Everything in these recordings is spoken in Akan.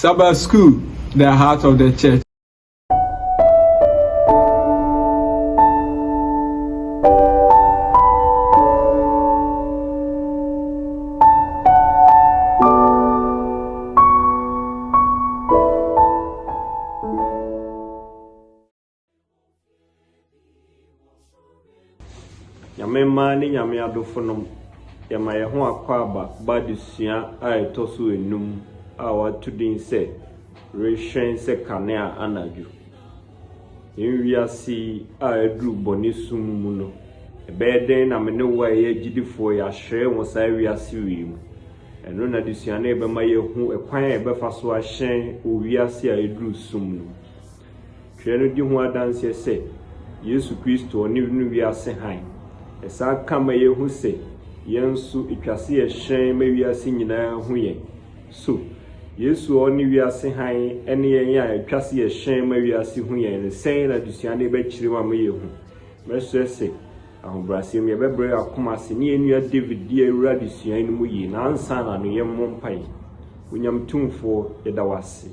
Sabbath School, the heart of the church. Nyame mma ne Nyame adofonom, yɛma yɛn ho akwaaba ba adesua a ɛtɔ so enum a wɔato din sɛ Rehyerɛn sɛ Kanea Anadwo. Yɛn wiase yi a aduru bɔne sum mu no, ɛbɛyɛ dɛn na me ne wo a yɛyɛ agyidifoɔ yɛahyerɛn wɔ saa wiase wei mu? Ɛno na adesua no rebɛma yɛahu ɛkwan a yɛbɛfa so ahyerɛn wɔ wiase a aduru sum no mu. Twerɛ no di ho adanseɛ sɛ Yesu Kristo ɔne no wiase hann. Ɛsan ka ma yɛhu sɛ yɛn nso ɛtwa sɛ yɛhyerɛn ma wiase nyinaa hu yɛn. So Yesu a ɔne wiase hann ne yɛn a ɛtwa sɛ yɛhyerɛn ma wiase hu yɛn no, sɛn na adesua no rebɛkyerɛ mu ama yɛahu? Mɛsrɛ sɛ ahobrɛaseɛ mu yɛbɛbrɛ yɛn akoma ase ne yɛn nua David de awura adesua yi no mu yie, na ansa na no yɛmmɔ mpaeɛ. Onyame Tumfoɔ, yɛda wo ase.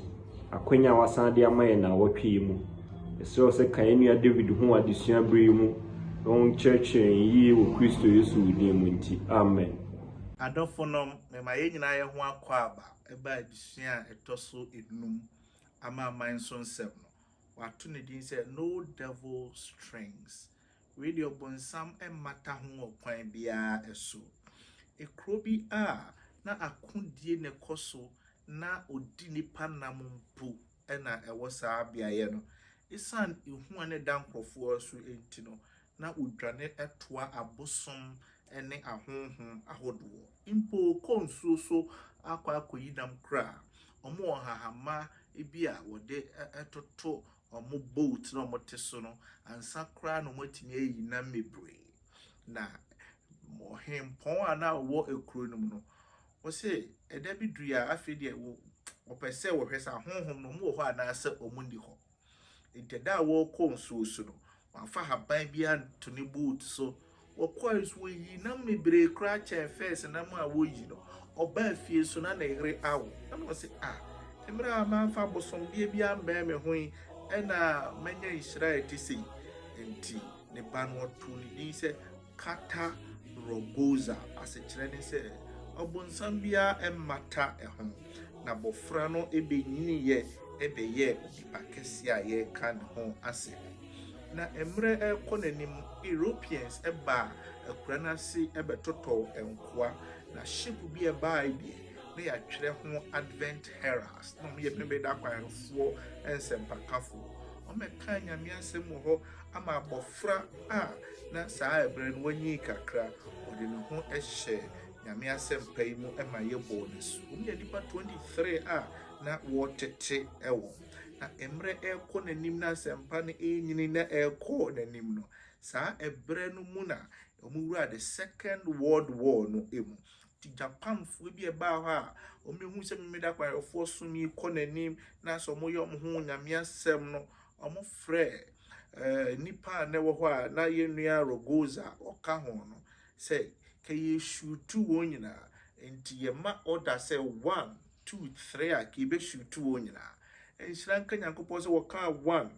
Akwanya a woasan de ama yɛn nnawɔtwe yi mu. Yɛsrɛ wo sɛ ka yɛn nua David ho wɔ adesua bere yi mu na ɔnkyerɛkyerɛ yɛn yiye wɔ Kristo Yesu wo din mu nti, amen. Adɔfonom, mema yɛn nyinaa yɛn ho akwaaba ba adesua a ɛtɔ so enum, Amanaman so nsɛm no. Wɔato ne din sɛ No Devil Strings. Wei deɛ ɔbonsam mmata ho wɔ kwan biara so. Ekuro bi a na akodie na ɛkɔ so na ɔdi nnipa nam mpo na ɛwɔ saa beaeɛ no. Ɛsiane ehu a na ɛda nkurɔfoɔ so nti no, na wɔdwane toa abosom ne ahonhom ahodoɔ. Mpo kɔ nsuo so akɔ akɔyi nam koraa a, wɔwɔ nhahamma bi a wɔde toto wɔn boat na wɔte so no ansa koraa na wɔatumi ayi nam bebree. Na ɔhempɔn a na ɔwɔ kuro no mu no, wɔse ɛda bi duru a afei deɛ wɔpɛ sɛ wɔhwɛ sɛ ahonhom no wɔwɔ hɔ anaasɛ wɔnni hɔ. Nti ɛda a wɔrekɔ nsuo so no, wɔamfa haban bi anto ne boat so. Wɔkɔe nso wɔyii nam bebree koraa kyɛn fɛs nam a wɔyi no. Ɔbaa fie so na ne yere awo. Ɛna ɔse, ah, mmerɛ a mamfa abosomdeɛ bi ammɛn me ho yi, ɛna manya nhyira a ɛte sei. Nti ne ba no ɔtoo ne din sɛ Kata Rogoza, asekyerɛ ne sɛ ɔbonsam biara mmata ho. Na abɔfra no bɛnyiniiɛ bɛyɛɛ onipa kɛseɛ a yɛreka ne ho asɛm yi. Na mmerɛ rekɔ n'anim, Europeans baa akura no ase bɛtotɔɔ nkoa. Na ship bi a ɛbaeɛ deɛ, na yɛatwerɛ ho Advent Heralds. Na wɔyɛ Memeneda akwanhwɛfoɔ nsɛmpakafoɔ. Wɔbɛkaa Nyame asɛm wɔ hɔ ama abɔfra a na saa ɛberɛ no wanyin kakra, ɔde ne ho hyɛɛ Nyame asɛmpa yi mu ma yɛbɔɔ no asu. Wɔn yɛ nnipa 23 a na wɔretete wɔn. Na mmerɛ ɛrekɔ n'anim na asɛmpa no ɛrenyini na ɛrekɔ n'anim no, saa ɛberɛ no mu na wɔwuraa the Second World War no mu. Nti Japanfoɔ bi a ɛbaa hɔ a wɔbɛhu sɛ Memeda Kwaeɛfoɔ som yi kɔ n'anim na sɛ wɔyɛ wɔn ho Nyame asɛm no, wɔfrɛɛ nnipa a na ɛwɔ hɔ a na yɛn nua Rogoza ɔka ho no sɛ ka yɛshuutu wɔn nyinaa. Nti yɛma order sɛ 1, 2, 3 a ka yɛbɛshuutu wɔn nyinaa. Nhyira nka Nyankopɔn sɛ wɔkaa 1,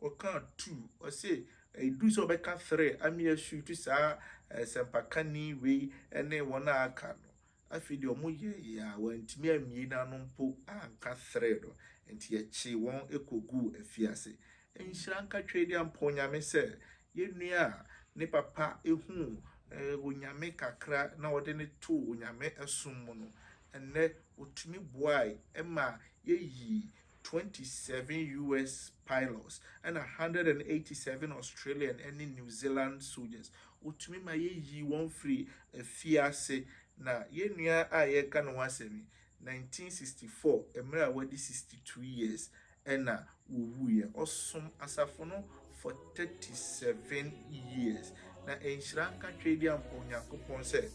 wɔkaa 2, ɔse ɛduru sɛ wɔbɛka 3 ama yɛashuutu saa sɛmpakani wei ne wɔn a aka no. Afei deɛ wɔyɛeɛ a wɔantumi ammie n'ano mpo anka 3 no, nti yɛkyee wɔn kɔguu afiase. Nhyira nka Tweaduampɔn Nyame sɛ yɛn nua a ne papa huu Onyame kakra na ɔde no too Onyame som mu no, ɛnnɛ ɔtumi boae ma yɛyii 27 US pilots ɛna 187 Australian ne New Zealand soldiers. Ɔtumi ma yɛyii wɔn firi afiase. Na yɛn nua a yɛreka ne ho asɛm yi, 1964, mmerɛ a wadi 62 years ɛna wɔwuiɛ. Ɔsom asafo no for 37 years. Na nhyira nka Tweaduampɔn Onyankopɔn sɛ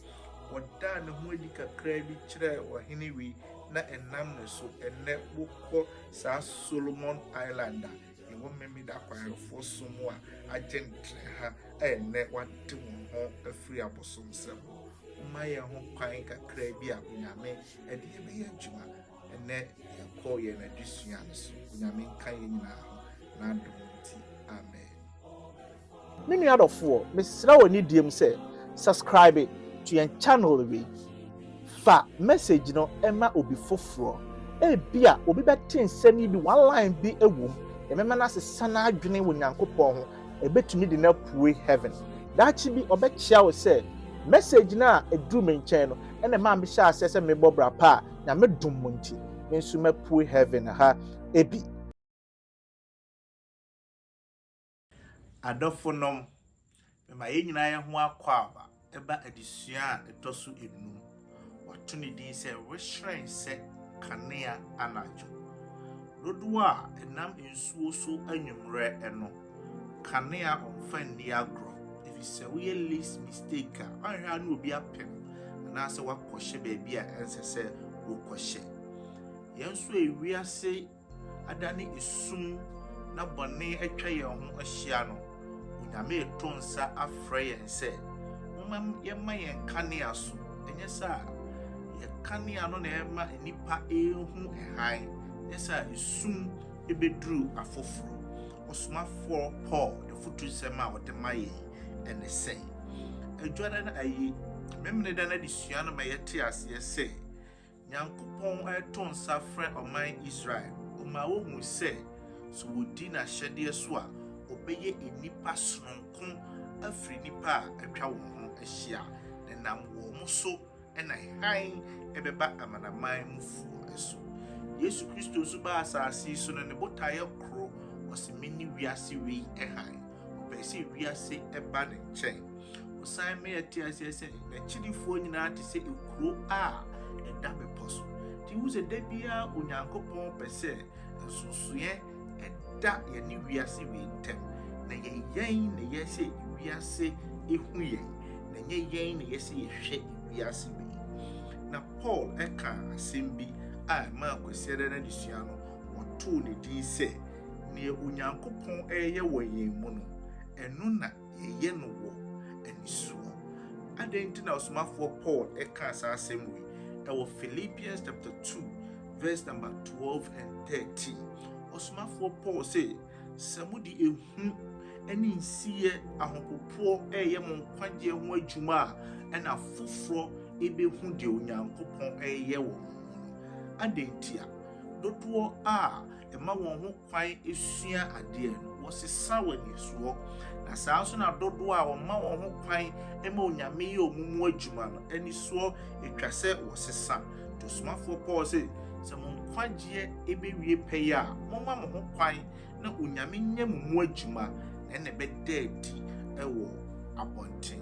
ɔdaa ne ho adi kakraa bi kyerɛɛ ɔhene wei na ɛnam ne so ɛnnɛ wokɔ saa Solomon Island a yɛwɔ Memeda akwanhwɛfoɔ som a agye ntrɛha a ɛnnɛ wate wɔn ho afiri abosomsɛm ho. Momma yɛn ho kwan kakraa bi a Onyame de yɛbɛyɛ adwuma. Ɛnnɛ yɛkɔ. Yɛkɔ yɛn adesua no so. Onyame nka yɛn nyinaa ho n'adom nti. Amen. Me nua dɔfoɔ, mesrɛ wɔ anidie mu sɛ subscribe to yɛn channel wei. Fa message no ma obi foforɔ. Ebia obi bɛte nsɛm yi bi, one line bi wɔ mu, ɛbɛma no asesa n'adwene wɔ Nyankopɔn ho, ɛbɛtumi de no apue heaven. Daakye bi ɔbɛkyia wo sɛ message no a ɛduru me nkyɛn no ɛna ɛmaa mehyɛ aseɛ sɛ mebɔ bra pa a Nyame dom mu nti, me nso mapue heaven ha ebi. Adɔfonom, mema yɛn nyinaa yɛn ho akwaaba ba adesua a ɛtɔ so enum. Wɔato ne din sɛ Rehyerɛn Sɛ Kanea Anadwo. Dodoɔ a ɛnam nsuo so anwummerɛ no, kanea ɔmfa nni agorɔ, ɛfiri sɛ woyɛ least mistake a, woanhwɛ a na obi apem anaasɛ woakɔhyɛ baabi a ɛnsɛ sɛ wokɔhyɛ. Yɛn nso ewiase adane esum na bɔne atwa yɛn ho ahyia no, Onyame reto nsa afrɛ yɛn sɛ, momma yɛmma yɛn kanea so, ɛnyɛ saa a, yɛn kanea no na ɛma nnipa rehu hann, ɛnyɛ saa a esum bɛduru afoforɔ. Ɔsomafoɔ Paul n'afotusɛm a ɔde ma yɛn ɛne sɛn? Adwada no ayi, Memeneda no adesua no ma yɛte aseɛ sɛ, Nyankopɔn reto nsa frɛ ɔman Israel, ɔmaa wohui sɛ, sɛ wɔdi n'ahyɛdeɛ so a, wɔbɛyɛ nnipa sononko afiri nnipa a atwa wɔn ho ahyia, na ɛnam wɔn so na hann bɛba amanaman mufoɔ so. Yesu Kristo nso baa asase yi so no, ne botaeɛ koro, ɔse, Mene wiase wei hann. Ɔpɛɛ sɛ wiase ba ne nkyɛn. Ɔsan ma yɛte aseɛ sɛ n'akyidifoɔ nyinaa te sɛ ekuro a ɛda bepɔ so. Nti wohu sɛ da biara Onyankopɔn pɛ sɛ nsonsonoeɛ ɛda yɛne wiase wei ntam. Na yɛ yɛn na yɛ sɛ wiase ehu yɛn, na nyɛ yɛn na yɛ sɛ yɛhwɛ wiase wei. Na Paul ɛka asɛm bi a ɛmaa Kwasiada no adesua no wɔtoo ne din sɛ nea Onyankopɔn ɛreyɛ wɔ yɛn mu no, ɛno na yɛyɛ no wɔ anisoɔ. Adɛn nti na ɔsomafoɔ Paul ɛkaa saa asɛm wei? Ɛwɔ Philippians chapter 2 verse number 12 and 13. Ɔsomafoɔ Paul sɛ, sɛ mode ehu ne nsiyɛ ahopopoɔ ɛreyɛ mo nkwagyeɛ ho adwuma a, ɛna foforɔ ɛbɛhu deɛ Onyankopɔn ɛreyɛ wɔ mo mu no. Adɛn nti a? Dodoɔ a ɛma wɔn ho kwan sua adeɛ no, wɔsesa wɔn anisoɔ. Na saa nso na dodoɔ a wɔma wɔn ho kwan ma Onyame yɛ wɔn mu adwuma no, anisoɔ atwa sɛ wɔsesa. Nti ɔsomafoɔ Paul sɛ, sɛ mo nkwagyeɛ ɛbɛwie pɛyɛ a, momma mo ho kwan na Onyame nyɛ mo mu adwuma, na ɛna ɛbɛda adi wɔ abɔnten.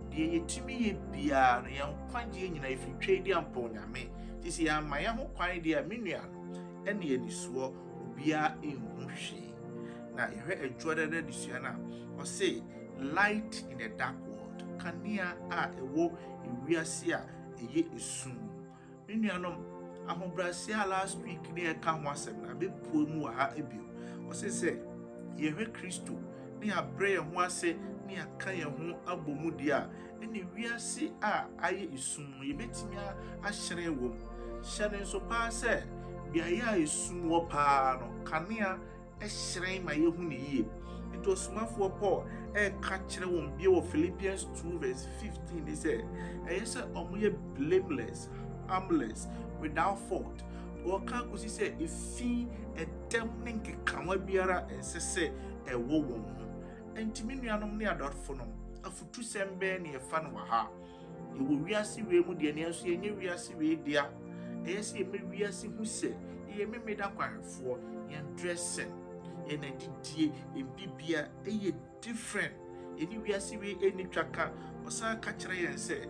Deɛ yɛtumi yɛ biara no, yɛn nkwagyeɛ nyinaa ɛfiri Tweaduampɔn Onyame. Nti sɛ yɛamma yɛn ho kwan deɛ a, me nua no, ɛne anisoɔ obiara nhu hwee. Na yɛhwɛ adwuada no adesua no a, ɔse light in a dark world, kanea a ɛwɔ ewiase a ɛyɛ esum. Me nuanom, ahobrɛaseɛ a last week ne yɛka ho asɛm no abɛpue mu wɔ ha bio. Ɔse sɛ yɛhwɛ Kristo ne yɛabrɛ yɛn ho ase ne yɛaka yɛn ho abɔ mu deɛ a, ɛne wiase a ayɛ esum no yɛbɛtumi ahyerɛn wɔ mu. Hyɛ no nso paa sɛ beaeɛ a esum wɔ paa no, kanea hyerɛn ma yɛhu ne yie. Nti ɔsomafoɔ Paul ɛreka kyerɛ wɔn bio wɔ Philippians 2 verse 15 ne sɛ, ɛyɛ sɛ wɔyɛ blameless, harmless, without fault. Wɔka akɔsi sɛ efi, ɛdɛm ne nkekawa biara ɛnsɛ sɛ ɛwɔ wɔn ho. Nti me nuanom ne adɔfonom, afotusɛm bɛn ne yɛfa no wɔ ha? Yɛwɔ wiase wei mu deɛ, nanso yɛnyɛ wiase wei dea. Ɛyɛ sɛ yɛma wiase hu sɛ yɛyɛ memeda kwanfoɔ, yɛn dressing, yɛn adidie, yɛn bibia ɛyɛ different. Yɛne wiase wei ɛnni twaka. Ɔsan ka kyerɛ yɛn sɛ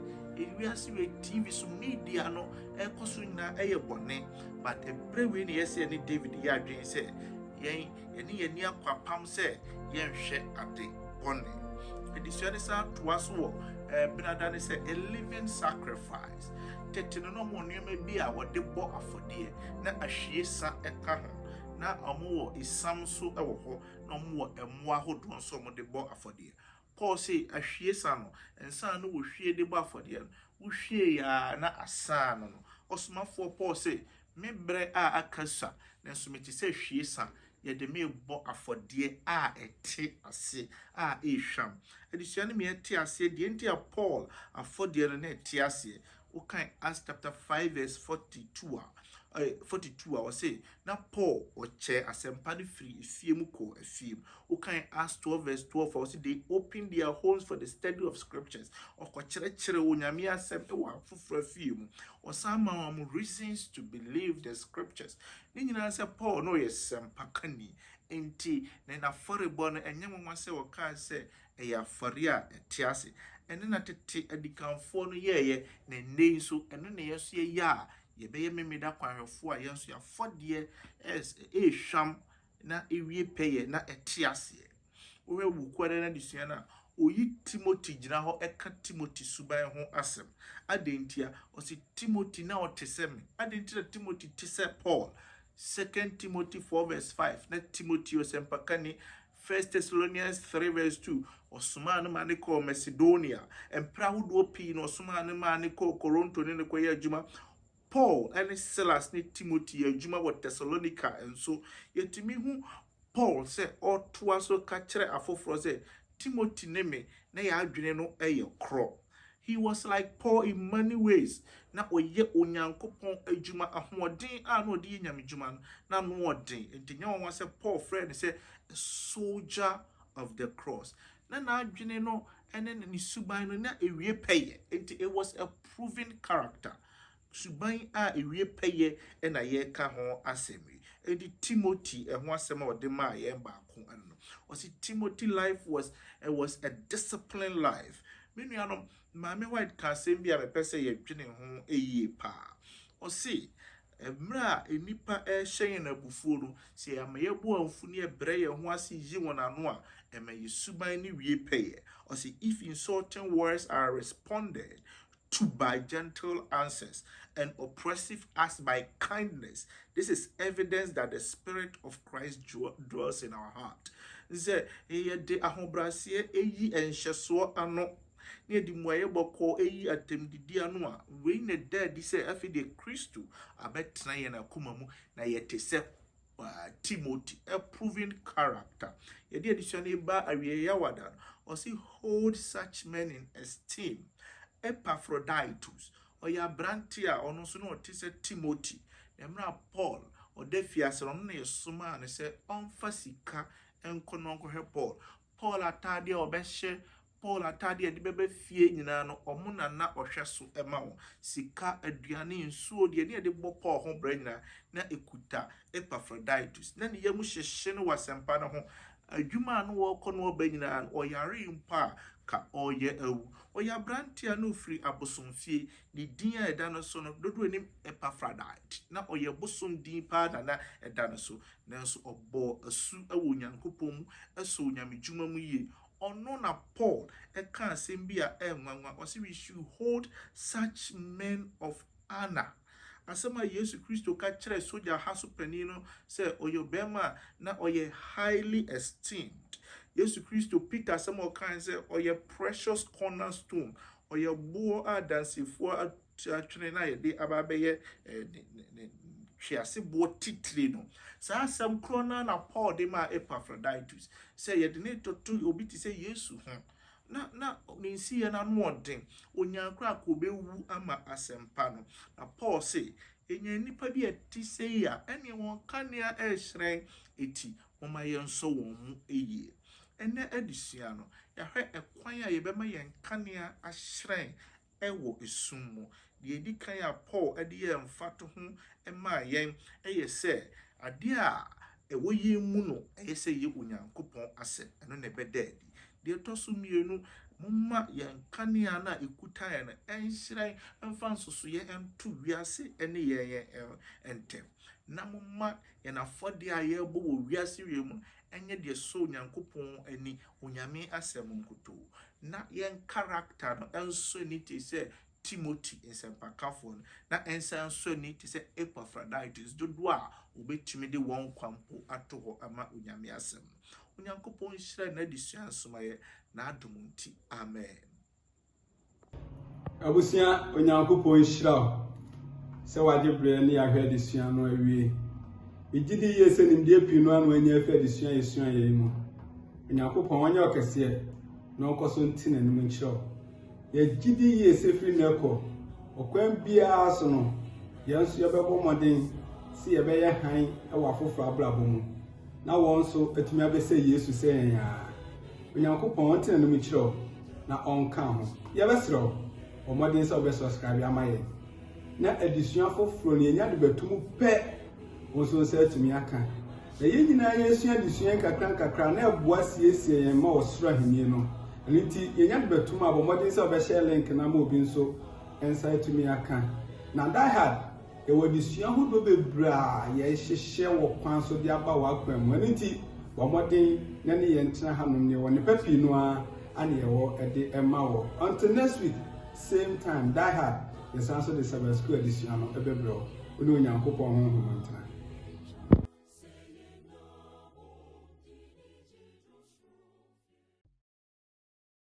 wiase wei TV so media no ɛkɔ so nyinaa ɛyɛ bɔne. But ɛberɛ wei na yɛsɛ yɛne David yɛ adwene sɛ yɛn yɛne yɛn ani akɔ apam sɛ yɛnhwɛ ade bɔne. Adesua no san toa so wɔ benada ne sɛ a living sacrifice. Tete no na wɔn nneɛma bi a wɔde bɔ afɔdeɛ na ahwiesa ka ho. Na wɔwɔ esiam nso wɔ hɔ, na wɔwɔ mmoa ahodoɔ nso a wɔde bɔ afɔdeɛ. Paul se ahwiesa no, nsa a na wɔhwie de bɔ afɔdeɛ no, wohwie a na asaa no no. Ɔsomafoɔ Paul se, Me berɛ a aka sua, nanso mete sɛ hwiesa, yɛde me rebɔ afɔdeɛ a ɛte ase a ɛrehwam. Adesua no ma yɛte aseɛ deɛ nti a Paul afɔdeɛ no na ɛte aseɛ. Wokan Acts chapter 5 verse 42 a, 42 a ɔse na Paul ɔkyɛ asɛmpa no firi efie mu kɔɔ efie mu. Wokan Acts 12 verse 12 a ɔse they opened their homes for the study of scriptures. Ɔkɔkyerɛkyerɛ Onyame asɛm wɔ afoforɔ afie mu. Ɔsan ma wɔn reasons to believe the scriptures. Ne nyinaa sɛ Paul no ɔyɛ sɛmpakani. Nti na n'afɔrebɔ no ɛnyɛ nwanwa sɛ ɔkaa sɛ ɛyɛ afɔre a ɛte ase. Ɛne na tete adikanfoɔ no yɛɛyɛ na nnɛ yi nso ɛno na yɛn nso yɛyɛ a yɛbɛyɛ Memeda kwanhwɛfoɔ a yɛn nso yɛafɔdeɛ ɛrehwam na ewie pɛyɛ na ɛte aseɛ. Wohwɛ Wukuada no adesua no a, oyi Timothy gyina hɔ ɛka Timothy suban ho asɛm. Adɛn nti a? Ɔse Timothy na ɔte sɛ me. Adɛn nti na Timothy te sɛ Paul? 2 Timothy 4 verse 5 na Timothy ɔsɛmpakani. 1 Thessalonians 3 verse 2 ɔsomaa no ma ne kɔɔ Macedonia. Mprɛ ahodoɔ pii na ɔsomaa no maa ne kɔɔ Corinto ne ne kɔyɛ adwuma. Paul ne Silas ne Timothy yɛ adwuma wɔ Thessalonica nso. Yɛtumi hu Paul sɛ ɔtoa so ka kyerɛ afoforɔ sɛ Timothy ne me na yɛn adwene no yɛ korɔ. He was like Paul in many ways. Na ɔyɛ Onyankopɔn adwuma, ahoɔden a na ɔde yɛ nyame dwuma no, na ano ɔden. Nti nyɛ nwanwa sɛ Paul frɛ no sɛ a soldier of the cross. Na n'adwene no ne ne suban no na ewie pɛyɛ. Nti it was a proven character. Suban a ewie pɛyɛ na yɛreka ho asɛm yi. Nti Timothy ɛho asɛm a ɔde maa yɛn baako ɛno no. Ɔsi Timothy life was a disciplined life. Me nuanom, Maame White ka asɛm bi a mepɛ sɛ yɛdwene ho yie paa. Ɔsi mmerɛ a nnipa ɛrehyɛ yɛn abufuo no, sɛ yɛama yɛbo amfu ne yɛbrɛ yɛn ho ase yi wɔn ano a, ɛma yɛ suban ne wie pɛyɛ. Ɔsi if insulting words are responded to by gentle answers and oppressive acts by kindness, this is evidence that the Spirit of Christ dwells in our heart. Sɛ yɛde ahobrɛaseɛ eyi nhyɛsoɔ ano na yɛde mmuayɛ bɔkɔɔ eyi atɛmdidi ano a, wei na ɛda adi sɛ afei deɛ Kristo abɛtena yɛn akoma mu na yɛte sɛ Timothy, a proven character. Yɛde adesua no ba awie yawada no, ɔsi hold such men in esteem. Epaphroditus, ɔyɛ aberante a ɔno nso na ɔte sɛ Timothy. Na mmerɛ a Paul ɔda fiase no, ɔno na yɛsomaa no sɛ ɔmfa sika nkɔ na ɔnkɔhwɛ Paul. Paul ataadeɛ a ɔbɛhyɛ, Paul ataadeɛ a yɛde bɛba fie nyinaa no, ɔmo na na ɔhwɛ so ma wɔn. Sika, aduane, nsuo deɛ ne yɛde bɔ Paul ho brɛ nyinaa na ekuta Epaphroditus. Na ne yam hyehye no wɔ asɛmpa no ho. Adwuma a no wɔrekɔ no ɔba nyinaa no, ɔyare mpo a ka ɔreyɛ awu. Ɔyɛ aberante a na ofiri abosomfie. Ne din a ɛda no so no, dodoɔ anim Epaphrodite. Na ɔyɛ bosom din paa na na ɛda no so. Nanso ɔbɔɔ asu wɔ Onyankopɔn mu, ɛsɔ Onyame dwuma mu yie. Ɔno na Paul ɛka asɛm bi a ɛnwanwa. Ɔse we should hold such men of honor. Asɛm a Yesu Kristo ka kyerɛ sogya ha so panin no sɛ ɔyɛ ɔbarima a na ɔyɛ highly esteemed. Yesu Kristo, Peter asɛm a ɔkae sɛ ɔyɛ precious cornerstone. Ɔyɛ boɔ a dansefoɔ atwene na yɛde aba abɛyɛ ne twease boɔ titire no. Saa asɛm korɔ no na Paul de maa Epaphroditus sɛ yɛde ne toto obi te sɛ Yesu ho. Na ne nsiyɛ no ano ɔden. Onyankora ka obɛwu ama asɛmpa no. Na Paul se, ɛnya nnipa bi a ɛte sɛ yi a, ɛne wɔn kanea ɛrehyerɛn eti wɔma yɛnsɔ wɔn mu yie. Ɛnɛ adesua no, yɛahwɛ ɛkwan a yɛbɛma yɛn kanea ahyerɛn ɛwɔ esum mu. Deɛ edi kan a Paul de yɛ mfatoho maa yɛn ɛyɛ sɛ adeɛ a ɛwɔ yɛn mu no ɛyɛ sɛ yɛ Onyankopɔn asɛm. Ɛno na ɛbɛda adi. Deɛ ɛtɔ so mmienu, momma yɛn kanea no a ɛkuta yɛn no ɛnhyerɛn mfa nsosoeɛ nto wiase ne yɛn ntam. Na momma yɛn afɔdeɛ a yɛrebɔ wɔ wiase wie mu ɛnyɛ deɛ sɔ Onyankopɔn ani, Onyame asɛm nkutoo. Na yɛn character no ɛnsɔ ani te sɛ Timothy nsɛmpakafoɔ no, na ɛnsan nsɔ ani te sɛ Epaphroditus dodoɔ a wɔbɛtumi de wɔn nkwa mpo ato hɔ ama Onyame asɛm no. Onyankopɔn nhyira n'adesua nsomayɛ n'adom nti. Amen. Abusua, Onyankopɔn nhyira wo. sɛ wagye berɛ ne yɛahwɛ adesua no awie. Megye di yie sɛ nimdeɛ pii no ara na wanya afi adesua a yɛsuaeɛ yi mu. Onyankopɔn ɔnyɛ ɔkɛseɛ na ɔnkɔ so nte n'anim nkyerɛ wo. Yɛgye di yie sɛ firi nnɛ kɔ, ɔkwan biara so no, yɛn nso yɛbɛbɔ mmɔden sɛ yɛbɛyɛ hann wɔ afoforɔ abrabɔ mu na wɔn nso atumi abɛsɛ Yesu sɛ yɛn ara. Onyankopɔn ɔnte n'anim nkyerɛ wo na ɔnka ho. Yɛbɛsrɛ wo, bɔ mmɔden sɛ wobɛ subscribe ama yɛn na adesua foforɔ no yɛnya de bɛto mu pɛ, wo nso nsa atumi aka. Na yɛn nyinaa yɛresua adesua yi nkakrankakra na ɛboa siesie yɛn ma ɔsoro ahenni no. Ɛno nti, yɛnya de bɛto mu a, bɔ mmɔden sɛ wobɛhyɛ link no ama obi nso nsa atumi aka. Na Die Hard, yɛwɔ adesua ahodoɔ bebree a yɛhyehyɛ wɔ kwan so de aba w'akwan mu. Ɛno nti, bɔ mmɔden na ne yɛn tena hanom. Yɛwɔ nnepa pii no ara a na yɛwɔ de ma wɔ. Until next week, same time, Die Hard, yɛsan nso de Sabbath School adesua no bɛbrɛ wo. Wo ne Onyankopɔn honhom ntena.